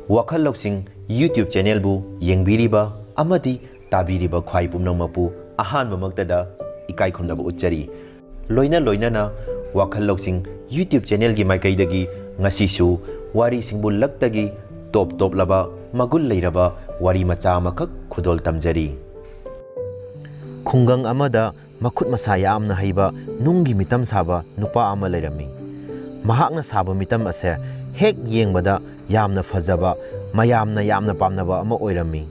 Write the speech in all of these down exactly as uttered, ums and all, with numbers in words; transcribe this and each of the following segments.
ꯋꯥꯈꯜ ꯂꯧꯁꯤꯡ YouTube ꯆꯦꯅꯦꯜꯕꯨ ꯌꯦꯡꯕꯤꯔꯤꯕ ꯑꯃꯗꯤ ꯇꯥꯕꯤꯔꯤꯕ ꯈ꯭ꯋꯥꯏ ꯄꯨꯝꯅꯃꯛꯄꯨ ꯑꯍꯥꯟꯕꯃꯛꯇꯗ ꯏꯀꯥꯏ ꯈꯨꯝꯅꯕ ꯎꯠꯆꯔꯤ꯫ ꯂꯣꯏꯅ ꯂꯣꯏꯅꯅ ꯋꯥꯈꯜ ꯂꯧꯁꯤꯡ YouTube ꯆꯦꯅꯦꯜꯒꯤ ꯃꯥꯏꯀꯩꯗꯒꯤ ꯉꯁꯤꯁꯨ ꯋꯥꯔꯤꯁꯤꯡꯕꯨ ꯂꯛꯇꯒꯤ ꯇꯣꯞ ꯇꯣꯞꯂꯕ ꯃꯒꯨꯟ ꯂꯩꯔꯕ ꯋꯥꯔꯤ ꯃꯆꯥ ꯑꯃꯈꯛ ꯈꯨꯗꯣꯜ ꯇꯝꯖꯔꯤ꯫ ꯈꯨꯡꯒꯪ ꯑꯃꯗ ꯃꯈꯨꯠ ꯃꯁꯥ ꯌꯥꯝꯅ ꯍꯩꯕ ꯅꯨꯡꯒꯤ ꯃꯤꯇꯝ ꯁꯥꯕ ꯅꯨꯄꯥ ꯑꯃ ꯂꯩꯔꯝꯃꯤ꯫ ꯃꯍꯥꯛꯅ ꯁꯥꯕ ꯃꯤꯇꯝ ꯑꯁꯦ ꯍꯦꯛ ꯌꯦꯡꯕꯗ ꯌꯥꯝꯅ ꯐꯖꯕ, ꯃꯌꯥꯝꯅ ꯌꯥꯝꯅ ꯄꯥꯝꯅꯕ ꯑꯃ ꯑꯣꯏꯔꯝꯃꯤ꯫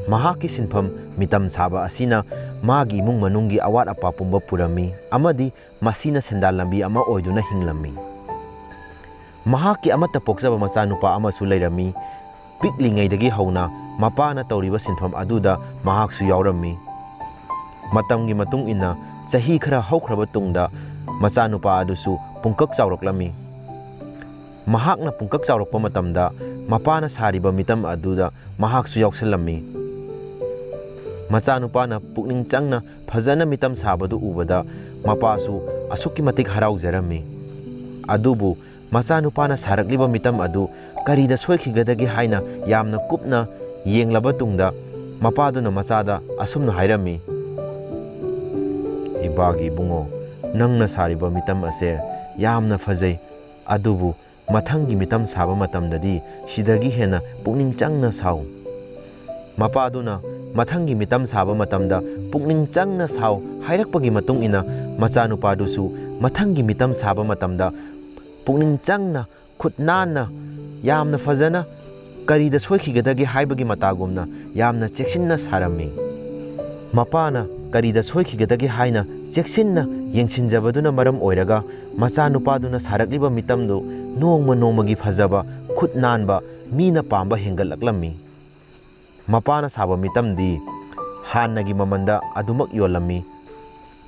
ꯃꯍꯥꯛꯀꯤ ꯁꯤꯟꯐꯝ ꯃꯤꯇꯝ ꯁꯥꯕ ꯑꯁꯤꯅ ꯃꯥꯒꯤ ꯏꯃꯨꯡ ꯃꯅꯨꯡꯒꯤ ꯑꯋꯥꯠ ꯑꯄꯥ ꯄꯨꯝꯕ ꯄꯨꯔꯝꯃꯤ ꯑꯃꯗꯤ ꯃꯁꯤꯅ ꯁꯦꯟꯗꯥꯟ ꯂꯝꯕꯤ ꯑꯃ ꯑꯣꯏꯗꯨꯅ ꯍꯤꯡꯂꯝꯃꯤ꯫ ꯃꯍꯥꯛꯀꯤ ꯑꯃꯠꯇ ꯄꯣꯛꯆꯕ ꯃꯆꯥꯅꯨꯄꯥ ꯑꯃꯁꯨ ꯂꯩꯔꯝꯃꯤ꯫ ꯄꯤꯛꯂꯤꯉꯩꯗꯒꯤ ꯍꯧꯅ ꯃꯄꯥꯅ ꯇꯧꯔꯤꯕ ꯁꯤꯟꯐꯝ ꯑꯗꯨꯗ ꯃꯍꯥꯛꯁꯨ ꯌꯥꯎꯔꯝꯃꯤ꯫ ꯃꯇꯝꯒꯤ ꯃꯇꯨꯡ ꯏꯟꯅ ꯆꯍꯤ ꯈꯔ ꯍꯧꯈ꯭ꯔꯕ ꯇꯨꯡꯗ ꯃꯆꯥꯅꯨꯄꯥ ꯑꯗꯨꯁꯨ ꯄꯨꯡꯀꯛ ꯆꯥꯎꯔꯛꯂꯝꯃꯤ꯫ ꯃꯍꯥꯛꯅ ꯄꯨꯡꯀꯛ ꯆꯥꯎꯔꯛꯄ ꯃꯇꯝꯗ ꯃꯄꯥꯅ ꯁꯥꯔꯤꯕ ꯃꯤꯇꯝ ꯑꯗꯨꯗ ꯃꯍꯥꯛꯁꯨ ꯌꯥꯎꯁꯜꯂꯝꯃꯤ꯫ ꯃꯆꯥꯅꯨꯄꯥꯅ ꯄꯨꯛꯅꯤꯡ ꯆꯪꯅ ꯐꯖꯅ ꯃꯤꯇꯝ ꯁꯥꯕꯗꯨ ꯎꯕꯗ ꯃꯄꯥꯁꯨ ꯑꯁꯨꯛꯀꯤ ꯃꯇꯤꯛ ꯍꯔꯥꯎꯖꯔꯝꯃꯤ꯫ ꯑꯗꯨꯕꯨ ꯃꯆꯥꯅꯨꯄꯥꯅ ꯁꯥꯔꯛꯂꯤꯕ ꯃꯤꯇꯝ ꯑꯗꯨ ꯀꯔꯤꯗ ꯁꯣꯏꯈꯤꯒꯗꯒꯦ ꯍꯥꯏꯅ ꯌꯥꯝꯅ ꯀꯨꯞꯅ ꯌꯦꯡꯂꯕ ꯇꯨꯡꯗ ꯃꯄꯥꯗꯨꯅ ꯃꯆꯥꯗ ꯑꯁꯨꯝꯅ ꯍꯥꯏꯔꯝꯃꯤ, "ꯏꯕꯥꯒꯤ ꯏꯕꯨꯡꯉꯣ, ꯅꯪꯅ ꯁꯥꯔꯤꯕ ꯃꯤꯇꯝ ꯑꯁꯦ ꯌꯥꯝꯅ ꯐꯖꯩ, ꯑꯗꯨꯕꯨ ꯃꯊꯪꯒꯤ ꯃꯤꯇꯝ ꯁꯥꯕ ꯃꯇꯝꯗꯗꯤ ꯁꯤꯗꯒꯤ ꯍꯦꯟꯅ ꯄꯨꯛꯅꯤꯡ ꯆꯪꯅ ꯁꯥꯎ"꯫ ꯃꯄꯥꯗꯨꯅ ꯃꯊꯪꯒꯤ ꯃꯤꯇꯝ ꯁꯥꯕ ꯃꯇꯝꯗ ꯄꯨꯛꯅꯤꯡ ꯆꯪꯅ ꯁꯥꯎ ꯍꯥꯏꯔꯛꯄꯒꯤ ꯃꯇꯨꯡ ꯏꯟꯅ ꯃꯆꯥꯅꯨꯄꯥꯗꯨꯁꯨ ꯃꯊꯪꯒꯤ ꯃꯤꯇꯝ ꯁꯥꯕ ꯃꯇꯝꯗ ꯄꯨꯛꯅꯤꯡ ꯆꯪꯅ, ꯈꯨꯠ ꯅꯥꯟꯅ, ꯌꯥꯝꯅ ꯐꯖꯅ, ꯀꯔꯤꯗ ꯁꯣꯏꯈꯤꯒꯗꯒꯦ ꯍꯥꯏꯕꯒꯤ ꯃꯇꯥꯒꯨꯝꯅ ꯌꯥꯝꯅ ꯆꯦꯛꯁꯤꯟꯅ ꯁꯥꯔꯝꯃꯤ꯫ ꯃꯄꯥꯅ ꯀꯔꯤꯗ ꯁꯣꯏꯈꯤꯒꯗꯒꯦ ꯍꯥꯏꯅ ꯆꯦꯛꯁꯤꯟꯅ ꯌꯦꯡꯁꯤꯟꯖꯕꯗꯨꯅ ꯃꯔꯝ ꯑꯣꯏꯔꯒ ꯃꯆꯥꯅꯨꯄꯥꯗꯨꯅ ꯁꯥꯔꯛꯂꯤꯕ ꯃꯤꯇꯝꯗꯨ ꯅꯣꯡꯃ ꯅꯣꯡꯃꯒꯤ ꯐꯖꯕ, ꯈꯨꯠ ꯅꯥꯟꯕ, ꯃꯤꯅ ꯄꯥꯝꯕ ꯍꯦꯟꯒꯠꯂꯛꯂꯝꯃꯤ꯫ ꯃꯄꯥꯅ ꯁꯥꯕ ꯃꯤꯇꯝꯗꯤ ꯍꯥꯟꯅꯒꯤ ꯃꯃꯜꯗ ꯑꯗꯨꯃꯛ ꯌꯣꯜꯂꯝꯃꯤ꯫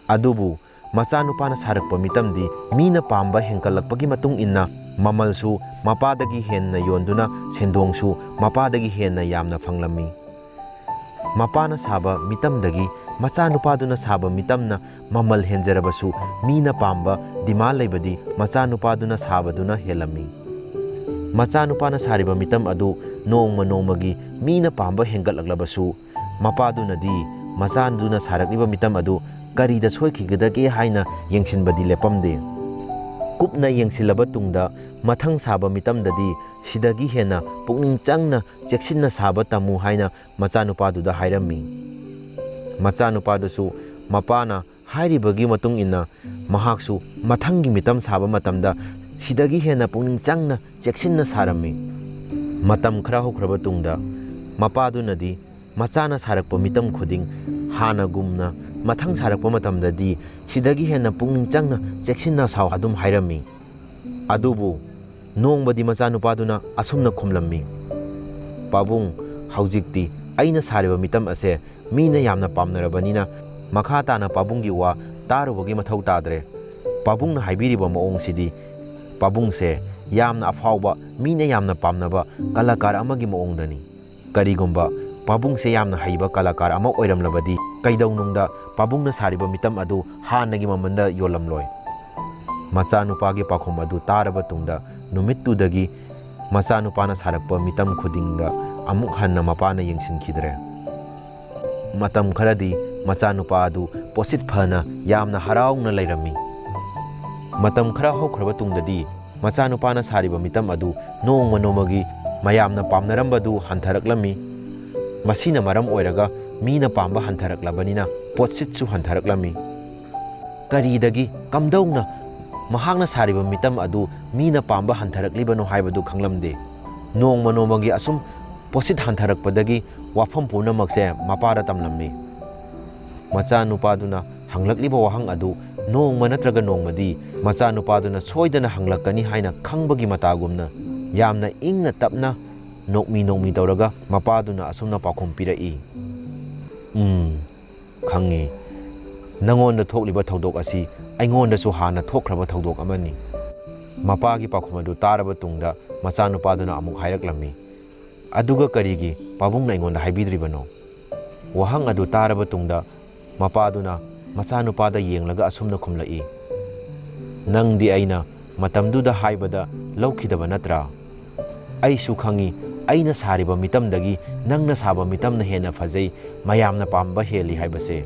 ꯑꯗꯨꯕꯨ ꯃꯆꯥꯅꯨꯄꯥꯅ ꯁꯥꯔꯛꯄ ꯃꯤꯇꯝꯗꯤ ꯃꯤꯅ ꯄꯥꯝꯕ ꯍꯦꯟꯒꯠꯂꯛꯄꯒꯤ ꯃꯇꯨꯡ ꯏꯟꯅ ꯃꯃꯜꯁꯨ ꯃꯄꯥꯗꯒꯤ ꯍꯦꯟꯅ ꯌꯣꯟꯗꯨꯅ ꯁꯦꯟꯗꯣꯡꯁꯨ ꯃꯄꯥꯗꯒꯤ ꯍꯦꯟꯅ ꯌꯥꯝꯅ ꯐꯪꯂꯝꯃꯤ꯫ ꯃꯄꯥꯅ ꯁꯥꯕ ꯃꯤꯇꯝꯗꯒꯤ ꯃꯆꯥꯅꯨꯄꯥꯗꯨꯅ ꯁꯥꯕ ꯃꯤꯇꯝꯅ ꯃꯃꯜ ꯍꯦꯟꯖꯔꯕꯁꯨ ꯃꯤꯅ ꯄꯥꯝꯕ ꯗꯤꯃꯥꯟ ꯂꯩꯕꯗꯤ ꯃꯆꯥꯅꯨꯄꯥꯗꯨꯅ ꯁꯥꯕꯗꯨꯅ ꯍꯦꯜꯂꯝꯃꯤ꯫ ꯃꯆꯥꯅꯨꯄꯥꯅ ꯁꯥꯔꯤꯕ ꯃꯤꯇꯝ ꯑꯗꯨ ꯅꯣꯡꯃ ꯅꯣꯡꯃꯒꯤ ꯃꯤꯅ ꯄꯥꯝꯕ ꯍꯦꯟꯒꯠꯂꯛꯂꯕꯁꯨ, ꯃꯄꯥꯗꯨꯅꯗꯤ ꯃꯆꯥꯗꯨꯅ ꯁꯥꯔꯛꯂꯤꯕ ꯃꯤꯇꯝ ꯑꯗꯨ ꯀꯔꯤꯗ ꯁꯣꯏꯈꯤꯒꯗꯒꯦ ꯍꯥꯏꯅ ꯌꯦꯡꯁꯤꯟꯕꯗꯤ ꯂꯦꯞꯄꯝꯗꯦ꯫ ꯀꯨꯞꯅ ꯌꯦꯡꯁꯤꯜꯂꯕ ꯇꯨꯡꯗ, ꯃꯊꯪ ꯁꯥꯕ ꯃꯤꯇꯝꯗꯗꯤ ꯁꯤꯗꯒꯤ ꯍꯦꯟꯅ ꯄꯨꯛꯅꯤꯡ ꯆꯪꯅ, ꯆꯦꯛꯁꯤꯟꯅ ꯁꯥꯕ ꯇꯝꯃꯨ ꯍꯥꯏꯅ ꯃꯆꯥꯅꯨꯄꯥꯗꯨꯗ ꯍꯥꯏꯔꯝꯃꯤ꯫ ꯃꯆꯥꯅꯨꯄꯥꯗꯨꯁꯨ ꯃꯄꯥꯅ ꯍꯥꯏꯔꯤꯕꯒꯤ ꯃꯇꯨꯡ ꯏꯟꯅ ꯃꯍꯥꯛꯁꯨ ꯃꯊꯪꯒꯤ ꯃꯤꯇꯝ ꯁꯥꯕ ꯃꯇꯝꯗ ꯁꯤꯗꯒꯤ ꯍꯦꯟꯅ ꯄꯨꯛꯅꯤꯡ ꯆꯪꯅ, ꯆꯦꯛꯁꯤꯟꯅ ꯁꯥꯔꯝꯃꯤ꯫ ꯃꯇꯝ ꯈꯔ ꯍꯧꯈ꯭ꯔꯕ ꯇꯨꯡꯗ, ꯃꯄꯥꯗꯨꯅꯗꯤ ꯃꯆꯥꯅ ꯁꯥꯔꯛꯄ ꯃꯤꯇꯝ ꯈꯨꯗꯤꯡ ꯍꯥꯟꯅꯒꯨꯝꯅ ꯃꯊꯪ ꯁꯥꯔꯛꯄ ꯃꯇꯝꯗꯗꯤ ꯁꯤꯗꯒꯤ ꯍꯦꯟꯅ ꯄꯨꯛꯅꯤꯡ ꯆꯪꯅ, ꯆꯦꯛꯁꯤꯟꯅ ꯁꯥꯎ ꯑꯗꯨꯝ ꯍꯥꯏꯔꯝꯃꯤ꯫ ꯑꯗꯨꯕꯨ ꯅꯣꯡꯃꯗꯤ ꯃꯆꯥꯅꯨꯄꯥꯗꯨꯅ ꯑꯁꯨꯝꯅ ꯈꯨꯝꯂꯝꯃꯤ, "ꯄꯥꯕꯨꯡ, ꯍꯧꯖꯤꯛꯇꯤ ꯑꯩꯅ ꯁꯥꯔꯤꯕ ꯃꯤꯇꯝ ꯑꯁꯦ ꯃꯤꯅ ꯌꯥꯝꯅ ꯄꯥꯝꯅꯔꯕꯅꯤꯅ, ꯃꯈꯥ ꯇꯥꯅ ꯄꯥꯕꯨꯡꯒꯤ ꯋꯥ ꯇꯥꯔꯨꯕꯒꯤ ꯃꯊꯧ ꯇꯥꯗ꯭ꯔꯦ꯫ ꯄꯥꯕꯨꯡꯅ ꯍꯥꯏꯕꯤꯔꯤꯕ ꯃꯑꯣꯡꯁꯤꯗꯤ, ꯄꯥꯕꯨꯡꯁꯦ ꯌꯥꯝꯅ ꯑꯐꯥꯎꯕ, ꯃꯤꯅ ꯌꯥꯝꯅ ꯄꯥꯝꯅꯕ ꯀꯂꯥꯀꯥꯔ ꯑꯃꯒꯤ ꯃꯑꯣꯡꯗꯅꯤ꯫ ꯀꯔꯤꯒꯨꯝꯕ ꯄꯥꯕꯨꯡꯁꯦ ꯌꯥꯝꯅ ꯍꯩꯕ ꯀꯂꯥꯀꯥꯔ ꯑꯃ ꯑꯣꯏꯔꯝꯂꯕꯗꯤ, ꯀꯩꯗꯧꯅꯨꯡꯗ ꯄꯥꯕꯨꯡꯅ ꯁꯥꯔꯤꯕ ꯃꯤꯇꯝ ꯑꯗꯨ ꯍꯥꯟꯅꯒꯤ ꯃꯃꯜꯗ ꯌꯣꯜꯂꯝꯂꯣꯏ꯫" ꯃꯆꯥꯅꯨꯄꯥꯒꯤ ꯄꯥꯎꯈꯨꯝ ꯑꯗꯨ ꯇꯥꯔꯕ ꯇꯨꯡꯗ, ꯅꯨꯃꯤꯠꯇꯨꯗꯒꯤ ꯃꯆꯥꯅꯨꯄꯥꯅ ꯁꯥꯔꯛꯄ ꯃꯤꯇꯝ ꯈꯨꯗꯤꯡꯗ ꯑꯃꯨꯛ ꯍꯟꯅ ꯃꯄꯥꯅ ꯌꯦꯡꯁꯤꯟꯈꯤꯗ꯭ꯔꯦ꯫ ꯃꯇꯝ ꯈꯔꯗꯤ ꯃꯆꯥꯅꯨꯄꯥ ꯑꯗꯨ ꯄꯣꯠꯁꯤꯠ ꯐꯅ ꯌꯥꯝꯅ ꯍꯔꯥꯎꯅ ꯂꯩꯔꯝꯃꯤ꯫ ꯃꯇꯝ ꯈꯔ ꯍꯧꯈ꯭ꯔꯕ ꯇꯨꯡꯗꯗꯤ, ꯃꯆꯥꯅꯨꯄꯥꯅ ꯁꯥꯔꯤꯕ ꯃꯤꯇꯝ ꯑꯗꯨ ꯅꯣꯡꯃ ꯅꯣꯡꯃꯒꯤ ꯃꯌꯥꯝꯅ ꯄꯥꯝꯅꯔꯝꯕꯗꯨ ꯍꯟꯊꯔꯛꯂꯝꯃꯤ꯫ ꯃꯁꯤꯅ ꯃꯔꯝ ꯑꯣꯏꯔꯒ ꯃꯤꯅ ꯄꯥꯝꯕ ꯍꯟꯊꯔꯛꯂꯕꯅꯤꯅ ꯄꯣꯠꯁꯤꯠꯁꯨ ꯍꯟꯊꯔꯛꯂꯝꯃꯤ꯫ ꯀꯔꯤꯗꯒꯤ ꯀꯝꯗꯧꯅ ꯃꯍꯥꯛꯅ ꯁꯥꯔꯤꯕ ꯃꯤꯇꯝ ꯑꯗꯨ ꯃꯤꯅ ꯄꯥꯝꯕ ꯍꯟꯊꯔꯛꯂꯤꯕꯅꯣ ꯍꯥꯏꯕꯗꯨ ꯈꯪꯂꯝꯗꯦ꯫ ꯅꯣꯡꯃ ꯅꯣꯡꯃꯒꯤ ꯑꯁꯨꯝ ꯄꯣꯠꯁꯤꯠ ꯍꯟꯊꯔꯛꯄꯗꯒꯤ ꯋꯥꯐꯝ ꯄꯨꯝꯅꯃꯛꯁꯦ ꯃꯄꯥꯗ ꯇꯝꯂꯝꯃꯤ꯫ ꯃꯆꯥꯅꯨꯄꯥꯗꯨꯅ ꯍꯪꯂꯛꯂꯤꯕ ꯋꯥꯍꯪ ꯑꯗꯨ ꯅꯣꯡꯃ ꯅꯠꯇ꯭ꯔꯒ ꯅꯣꯡꯃꯗꯤ ꯃꯆꯥꯅꯨꯄꯥꯗꯨꯅ ꯁꯣꯏꯗꯅ ꯍꯪꯂꯛꯀꯅꯤ ꯍꯥꯏꯅ ꯈꯪꯕꯒꯤ ꯃꯇꯥꯒꯨꯝꯅ, ꯌꯥꯝꯅ ꯏꯪꯅ ꯇꯞꯅ, ꯅꯣꯛꯃꯤ ꯅꯣꯛꯃꯤ ꯇꯧꯔꯒ ꯃꯄꯥꯗꯨꯅ ꯑꯁꯨꯝꯅ ꯄꯥꯎꯈꯨꯝ ꯄꯤꯔꯛꯏ, "ꯎꯝ, ꯈꯪꯉꯤ꯫ ꯅꯉꯣꯟꯗ ꯊꯣꯛꯂꯤꯕ ꯊꯧꯗꯣꯛ ꯑꯁꯤ ꯑꯩꯉꯣꯟꯗꯁꯨ ꯍꯥꯟꯅ ꯊꯣꯛꯈ꯭ꯔꯕ ꯊꯧꯗꯣꯛ ꯑꯃꯅꯤ꯫" ꯃꯄꯥꯒꯤ ꯄꯥꯎꯈꯨꯝ ꯑꯗꯨ ꯇꯥꯔꯕ ꯇꯨꯡꯗ ꯃꯆꯥꯅꯨꯄꯥꯗꯨꯅ ꯑꯃꯨꯛ ꯍꯥꯏꯔꯛꯂꯝꯃꯤ, "ꯑꯗꯨꯒ ꯀꯔꯤꯒꯤ ꯄꯥꯕꯨꯡꯅ ꯑꯩꯉꯣꯟꯗ ꯍꯥꯏꯕꯤꯗ꯭ꯔꯤꯕꯅꯣ?" ꯋꯥꯍꯪ ꯑꯗꯨ ꯇꯥꯔꯕ ꯇꯨꯡꯗ ꯃꯄꯥꯗꯨꯅ ꯃꯆꯥꯅꯨꯄꯥꯗ ꯌꯦꯡꯂꯒ ꯑꯁꯨꯝꯅ ꯈꯨꯝꯂꯛꯏ, "ꯅꯪꯗꯤ ꯑꯩꯅ ꯃꯇꯝꯗꯨꯗ ꯍꯥꯏꯕꯗ ꯂꯧꯈꯤꯗꯕ ꯅꯠꯇ꯭ꯔꯥ? ꯑꯩꯁꯨ ꯈꯪꯏ, ꯑꯩꯅ ꯁꯥꯔꯤꯕ ꯃꯤꯇꯝꯗꯒꯤ ꯅꯪꯅ ꯁꯥꯕ ꯃꯤꯇꯝꯅ ꯍꯦꯟꯅ ꯐꯖꯩ, ꯃꯌꯥꯝꯅ ꯄꯥꯝꯕ ꯍꯦꯜꯂꯤ ꯍꯥꯏꯕꯁꯦ꯫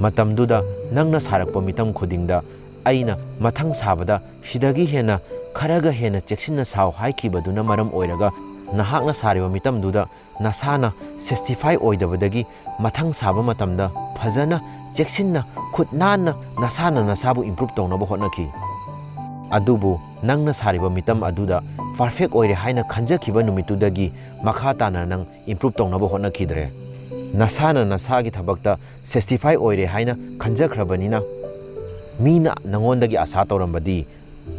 ꯃꯇꯝꯗꯨꯗ ꯅꯪꯅ ꯁꯥꯔꯛꯄ ꯃꯤꯇꯝ ꯈꯨꯗꯤꯡꯗ ꯑꯩꯅ ꯃꯊꯪ ꯁꯥꯕꯗ ꯁꯤꯗꯒꯤ ꯍꯦꯟꯅ, ꯈꯔꯒ ꯍꯦꯟꯅ ꯆꯦꯛꯁꯤꯟꯅ ꯁꯥꯎ ꯍꯥꯏꯈꯤꯕꯗꯨꯅ ꯃꯔꯝ ꯑꯣꯏꯔꯒ, ꯅꯍꯥꯛꯅ ꯁꯥꯔꯤꯕ ꯃꯤꯇꯝꯗꯨꯗ ꯅꯁꯥꯅ satisfy ꯑꯣꯏꯗꯕꯗꯒꯤ ꯃꯊꯪ ꯁꯥꯕ ꯃꯇꯝꯗ ꯐꯖꯅ, ꯆꯦꯛꯁꯤꯟꯅ, ꯈꯨꯠ ꯅꯥꯟꯅ ꯅꯁꯥꯅ ꯅꯁꯥꯕꯨ improve ꯇꯧꯅꯕ ꯍꯣꯠꯅꯈꯤ꯫ ꯑꯗꯨꯕꯨ ꯅꯪꯅ ꯁꯥꯔꯤꯕ ꯃꯤꯇꯝ ꯑꯗꯨꯗ perfect ꯑꯣꯏꯔꯦ ꯍꯥꯏꯅ ꯈꯟꯖꯈꯤꯕ ꯅꯨꯃꯤꯠꯇꯨꯗꯒꯤ ꯃꯈꯥ ꯇꯥꯅ ꯅꯪ improve ꯇꯧꯅꯕ ꯍꯣꯠꯅꯈꯤꯗ꯭ꯔꯦ꯫ ꯅꯁꯥꯅ ꯅꯁꯥꯒꯤ ꯊꯕꯛꯇ satisfy ꯑꯣꯏꯔꯦ ꯍꯥꯏꯅ ꯈꯟꯖꯈ꯭ꯔꯕꯅꯤꯅ, ꯃꯤꯅ ꯅꯉꯣꯟꯗꯒꯤ ꯑꯁꯥ ꯇꯧꯔꯝꯕꯗꯤ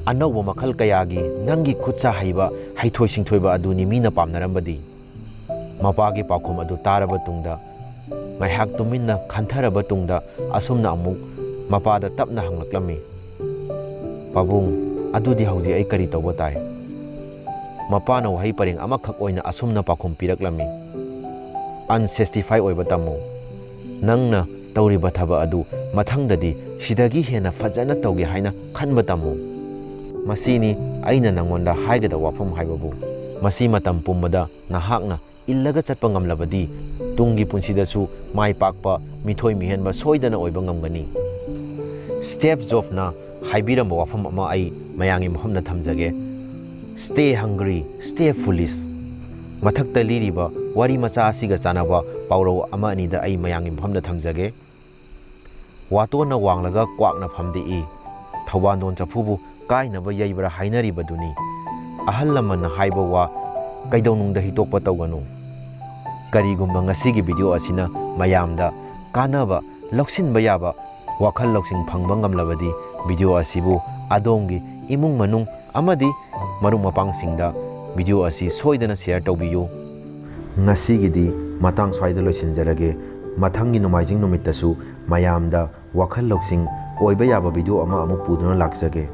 ꯑꯅꯧꯕ ꯃꯈꯜ ꯀꯌꯥꯒꯤ ꯅꯪꯒꯤ ꯈꯨꯠ ꯁꯥ ꯍꯩꯕ, ꯍꯩꯊꯣꯏ ꯁꯤꯡꯊꯣꯏꯕ ꯑꯗꯨꯅꯤ ꯃꯤꯅ ꯄꯥꯝꯅꯔꯝꯕꯗꯤ꯫ ꯃꯄꯥꯒꯤ ꯄꯥꯎꯈꯨꯝ ꯑꯗꯨ ꯇꯥꯔꯕ ꯇꯨꯡꯗ ꯉꯥꯏꯍꯥꯛ ꯇꯨꯃꯤꯟꯅ ꯈꯟꯊꯔꯕ ꯇꯨꯡꯗ ꯑꯁꯨꯝꯅ ꯑꯃꯨꯛ ꯃꯄꯥꯗ ꯇꯞꯅ ꯍꯪꯂꯛꯂꯝꯃꯤ, "ꯄꯥꯕꯨꯡ, ꯑꯗꯨꯗꯤ ꯍꯧꯖꯤꯛ ꯑꯩ ꯀꯔꯤ ꯇꯧꯕ ꯇꯥꯏ?" ꯃꯄꯥꯅ ꯋꯥꯍꯩ ꯄꯔꯦꯡ ꯑꯃꯈꯛ ꯑꯣꯏꯅ ꯑꯁꯨꯝꯅ ꯄꯥꯎꯈꯨꯝ ꯄꯤꯔꯛꯂꯝꯃꯤ, "Unsatisfy ꯑꯣꯏꯕ ꯇꯝꯃꯨ꯫ ꯅꯪꯅ ꯇꯧꯔꯤꯕ ꯊꯕꯛ ꯑꯗꯨ ꯃꯊꯪꯗꯗꯤ ꯁꯤꯗꯒꯤ ꯍꯦꯟꯅ ꯐꯖꯅ ꯇꯧꯒꯦ ꯍꯥꯏꯅ ꯈꯟꯕ ꯇꯝꯃꯨ꯫ ꯃꯁꯤꯅꯤ ꯑꯩꯅ ꯅꯪꯉꯣꯟꯗ ꯍꯥꯏꯒꯗꯕ ꯋꯥꯐꯝ ꯍꯥꯏꯕꯕꯨ꯫ ꯃꯁꯤ ꯃꯇꯝ ꯄꯨꯝꯕꯗ ꯅꯍꯥꯛꯅ ꯏꯜꯂꯒ ꯆꯠꯄ ꯉꯝꯂꯕꯗꯤ ꯇꯨꯡꯒꯤ ꯄꯨꯟꯁꯤꯗꯁꯨ ꯃꯥꯏ ꯄꯥꯛꯄ, ꯃꯤꯊꯣꯏ ꯃꯤꯍꯦꯟꯕ ꯁꯣꯏꯗꯅ ꯑꯣꯏꯕ ꯉꯝꯒꯅꯤ꯫" ꯁ꯭ꯇꯤꯚ ꯖꯣꯕꯅ ꯍꯥꯏꯕꯤꯔꯝꯕ ꯋꯥꯐꯝ ꯑꯃ ꯑꯩ ꯃꯌꯥꯝꯒꯤ ꯃꯐꯝꯗ ꯊꯝꯖꯒꯦ, "Stay hungry, stay foolish꯫" ꯃꯊꯛꯇ ꯂꯤꯔꯤꯕ ꯋꯥꯔꯤ ꯃꯆꯥ ꯑꯁꯤꯒ ꯆꯥꯟꯅꯕ ꯄꯥꯎꯔꯧ ꯑꯃ ꯑꯅꯤꯗ ꯑꯩ ꯃꯌꯥꯝꯒꯤ ꯃꯐꯝꯗ ꯊꯝꯖꯒꯦ꯫ "ꯋꯥꯇꯣꯟꯅ ꯋꯥꯡꯂꯒ ꯀ꯭ꯋꯥꯛꯅ ꯐꯝꯗꯦꯛꯏ, ꯊꯧꯕꯥꯟꯗꯣꯟ ꯆꯐꯨꯕꯨ ꯀꯥꯏꯅꯕ ꯌꯩꯕ꯭ꯔꯥ ꯍꯥꯏꯅꯔꯤꯕꯗꯨꯅꯤ꯫ ꯑꯍꯜ ꯂꯃꯟꯅ ꯍꯥꯏꯕ ꯋꯥ ꯀꯩꯗꯧꯅꯨꯡꯗ ꯍꯤꯛꯇꯣꯛꯄ ꯇꯧꯒꯅꯨ꯫" ꯀꯔꯤꯒꯨꯝꯕ ꯉꯁꯤꯒꯤ ꯚꯤꯗꯤꯑꯣ ꯑꯁꯤꯅ ꯃꯌꯥꯝꯗ ꯀꯥꯟꯅꯕ, ꯂꯧꯁꯤꯟꯕ ꯌꯥꯕ ꯋꯥꯈꯜ ꯂꯧꯁꯤꯡ ꯐꯪꯕ ꯉꯝꯂꯕꯗꯤ, ꯚꯤꯗꯤꯑꯣ ꯑꯁꯤꯕꯨ ꯑꯗꯣꯝꯒꯤ ꯏꯃꯨꯡ ꯃꯅꯨꯡ ꯑꯃꯗꯤ ꯃꯔꯨꯞ ꯃꯄꯥꯡꯁꯤꯡꯗ ꯚꯤꯗꯤꯑꯣ ꯑꯁꯤ ꯁꯣꯏꯗꯅ share ꯇꯧꯕꯤꯌꯨ꯫ ꯉꯁꯤꯒꯤꯗꯤ ꯃꯇꯥꯡ ꯁ꯭ꯋꯥꯏꯗ ꯂꯣꯏꯁꯤꯟꯖꯔꯒꯦ꯫ ꯃꯊꯪꯒꯤ ꯅꯣꯡꯃꯥꯏꯖꯤꯡ ꯅꯨꯃꯤꯠꯇꯁꯨ ꯃꯌꯥꯝꯗ ꯋꯥꯈꯜ ꯂꯧꯁꯤꯡ ꯑꯣꯏꯕ ꯌꯥꯕ ꯚꯤꯗꯤꯑꯣ ꯑꯃ ꯑꯃꯨꯛ ꯄꯨꯗꯨꯅ ꯂꯥꯛꯆꯒꯦ꯫